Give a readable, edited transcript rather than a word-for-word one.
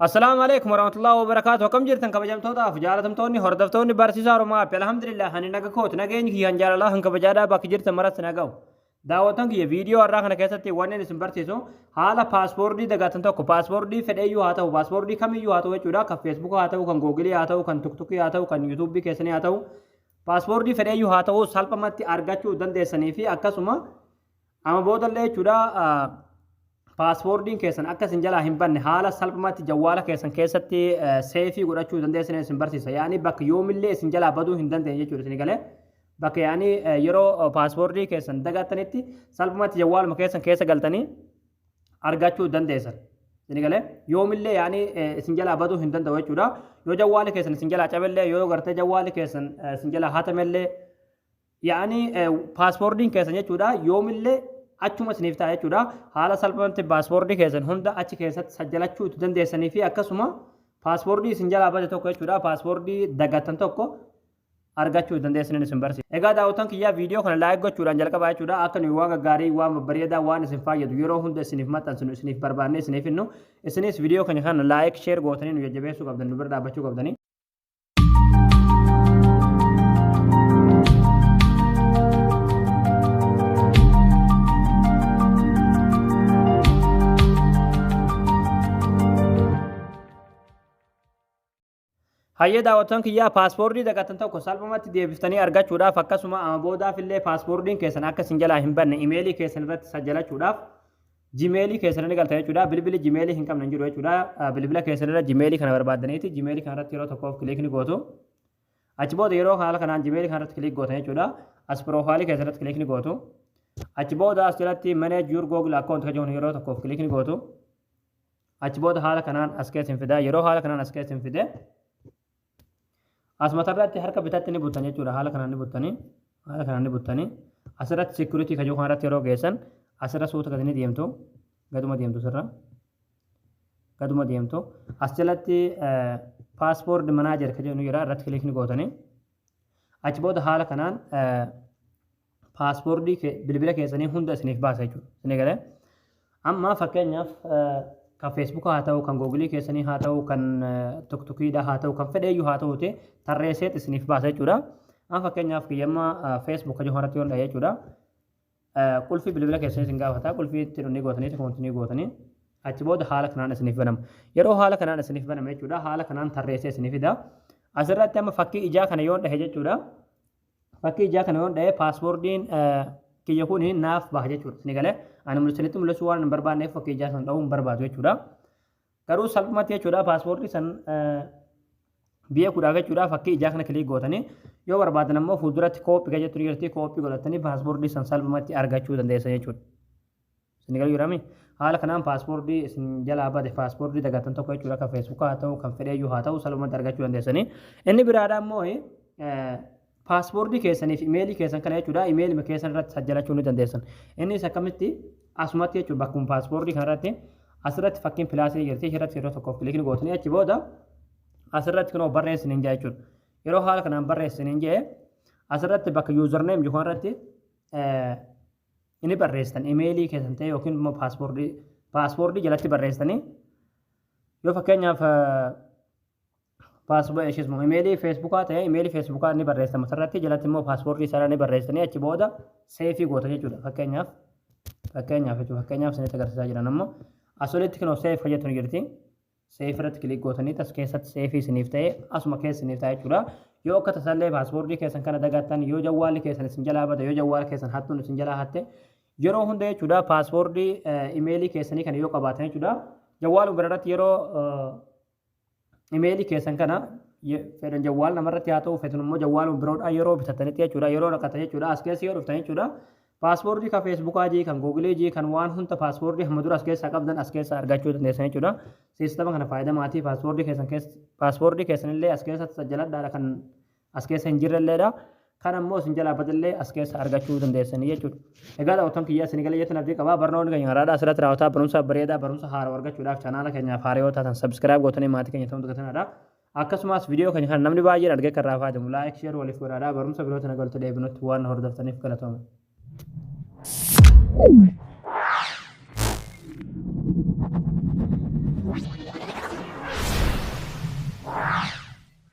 Assalaamu alaikum warahmatullahi wabarakaatu. Akkam jirtan kabajamtootaaf jaalatamtoonni hordoftoonni barsiisaa Oromoo App. Alhamdulillah ani naga kooti nageenyi kiyya kan jaalalaa kan kabajaadhaa bakki jirtan maratti naga'u. Daawwattoon kiyya viidiyoo har'aa kana keessatti wanni isin barsiisu haala paaspoortii dagatan tokko paaspoortii fedheeyyuu haa ta'u paaspoortii kamiyyuu haa ta'u jechuudha kan feesbuukaa haa ta'u kan googilii haa ta'u kan tuktukii haa ta'u kan yuutuubii keessanii haa ta'u paaspoortii fedheeyyuu haa ta'u salphumatti argachuu dandeessanii fi akkasuma Amma boodallee jechuudha paaspoortiin keessan akka isin jalaa hin banne haala salphumatti jawwaala keessan keessatti seefii godhachuu dandeessan isin barsiisa. Yaani bakka yoomillee isin jalaa baduu hin dandeenye jechuudha isin galee. Bakka yaani yeroo paaspoortii keessan dagattanitti salphumatti jawwaaluma keessan keessa galtanii argachuu dandeessan. Isin galee yoomillee yaani isin jalaa baduu hin danda'u jechuudha. Yoo jawwaali keessan isin jalaa cabellee yoo gartee jawwaali keessan isin jalaa hatamellee Yaani paaspoortiin keessan jechuudha yoomillee achuma isiniif ta'a jechuudha. Haala salphumatti paaspoortii keessan hunda achi keessatti sajjalachuu itti dandeessanii fi akkasuma paaspoortii isin jalaa bade tokko jechuudha paaspoortii dagattan tokko argachuu dandeessaniin isin barsiisa. Egaa daawwattoon kiyyaa viidiyoo kana laayik gochuudhaan jalqabaa jechuudha. Akka nuyi waan gaggaarii waan babbareedaa waan isin fayyadu yeroo hunda isiniif maxxansinu isiniif barbaannee isiniif hinnu isinis viidiyoo keenya kana laayik sheer gootanii nu jajjabeessuu qabdan nu bira dhaabbachuu qabdanii. Hayyee daawwattoon kiyyaa paaspoortii dagatan tokko salphumatti deebiftanii argachuudhaaf akkasuma amma boodaaf illee paaspoortiin keessan akka isin jalaa hin banne imeelii keessan irratti sajjalachuudhaaf Jimeelii keessan ni galta jechuudha. Bilbili jimeelii hin qabne hin jiru jechuudha. Bilbila keessan irra jimeelii kana barbaaddaniiti jimeelii kana irratti yeroo tokkoof kiliik ni gootu. Achi booda yeroo haala kanaan jimeelii kana irratti kiliik gootan jechuudha. As piroofaayilii keessan irratti kiliik ni gootu. Achi booda as jalatti manage your google account kan jedhu yeroo tokkoof kiliik ni gootu. Achi booda haala kanaan as keessa hin fida. Yeroo haala kanaan as keessa hin fide as matarratti harka bitatti ni buttan jechuudha. Haala kanaan ni buttanii. Haala kanaan ni buttanii. Asirratti security kan jedhu kanarratti yeroo geessan asirra suuta gadi ni deemtu. Gaduma deemtu sirra. Gaduma deemtu. As jalatti password manager kan jedhu ni jira irratti click ni gootanii. Achi booda haala kanaan paaspoortii bilbila keessanii hunda isiniif baasa jechuudha. Isin galee amma fakkeenyaaf kan feesbuukaa haa ta'u, kan googilii keessanii haa ta'u, kan tuktukiidha haa ta'u, kan fedheeyyuu haa ta'uti tarreesseet isiniif baasa jechuudha. Amma fakkeenyaaf kiyyamma feesbuuk kan irratti yoon dha'e jechuudha. Qulfii bilbila keessanii isin gaafata. Qulfii itti dhunni gootanii koontinii gootanii achi booda haala kanaan isiniif banama. Yeroo haala kanaan isiniif banama jechuudha. Haala kanaan tarreessee isiniif fida. Asirratti amma fakkii ijaa kana yoon dhahe jechuudha. Fakkii ijaa kana yoon dhahe paaspoortiin kiyya kun naaf baha jechuudha. Isin galee ani isinitti mul'isuu waan hin barbaanneef fakkii ijaa sana dhahuu hin barbaadu jechuudha. Garuu salphumatti jechuudha paaspoortii san beekuudhaaf jechuudha fakkii ijaa kana kiliik gootanii yoo barbaadan ammoo fuulduratti kooppii kan jettu ni jirti kooppii godhatanii paaspoortii san salphumatti argachuu dandeessan jechuudha. Isin galuu jirami. Haala kanaan paaspoortii isin jalaa bade paaspoortii dagatan tokko jechuudha kan feesbuukaa haa ta'u kan fedheeyyuu haa ta'u salphumatti argachuu dandeessanii. Inni biraadha immoo paaspoortii keessaniif imeelii keessan kana jechuudha imeelima keessan irratti sajjalachuu ni dandeessan. Innis akkamitti asumatti jechuudha bakkuma paaspoortii kanarratti asirratti fakkiin pilaasii jirti ishirratti yeroo tokkoof kilikni gootanii achi booda asirratti kunoo barreessin hin jaa jechuudha. Yeroo haala kanaan barreessin hin jee asirratti bakka yuuzarneem jiru kanarratti inni barreessitan imeelii keessan ta'e yookiin immoo paaspoortii paaspoortii jalatti barreessitanii yoo fakkeenyaaf paaspoortii imeelii feesbuukaa ta'e imeelii feesbuukaa ni barreessama asirratti jalatti immoo paaspoortii isaa ni barreessitanii achi booda seefii goota jechuudha fakkeenyaaf fakkeenyaaf jechuudha fakkeenyaaf isinitti agarsiisaa jiran ammoo as olitti kunoo seef hojjetu ni jirti. Seef irratti kilik gootanii as keessatti seefii isiniif ta'e asuma keessa isiniif ta'a jechuudha. Yoo akka tasallee paaspoortii keessan kana dagattan yoo jawwaalli keessan isin jalaa bade yoo jawwaala keessan hattuun isin jalaa hatte yeroo hunda jechuudha paaspoortii imeelii keessanii kana yoo qabaatan jechuudha. Jawwaaluma bira irratti yeroo imeelii keessan kana fedhan jawwaala namarratti haa ta'u fedhan immoo jawwaaluma biroodhaa yeroo bitattanitti jechuudha yeroo naqatan jechuudha as keessa yoo dhuftan jechuudha Paaspoortii kan feesbuukaa jii kan googilii jii kan waan hunda paaspoortii hamma dura as keessaa qabdan as keessaa argachuu dandeessan jechuudha. Siistama kana fayyadamaatii paaspoortii keessan keessa paaspoortii keessan illee as keessatti sajjaladhaadha kan as keessa hin jirrelleedha. Kan ammoo isin jalaa badallee as keessa argachuu dandeessanii jechuudha. Egaa daawwattoon kiyyaa isin galee jettan abdii qabaa barnoonni keenya haraadhaa asirratti raawwataa barumsa bareedaa barumsa haaraa argachuudhaaf chaanaala keenyaaf haaraa yoo taatan sabskiraayib gootanii maatii keenya ta'uu dagatanaadha. Akkasumas viidiyoo keenya kana namni baay'een argee kan irraa fayyadamu like share waliif godhaadha. Barumsa birootiin haga walitti deebinutti waan na hordoftaniif galatooma.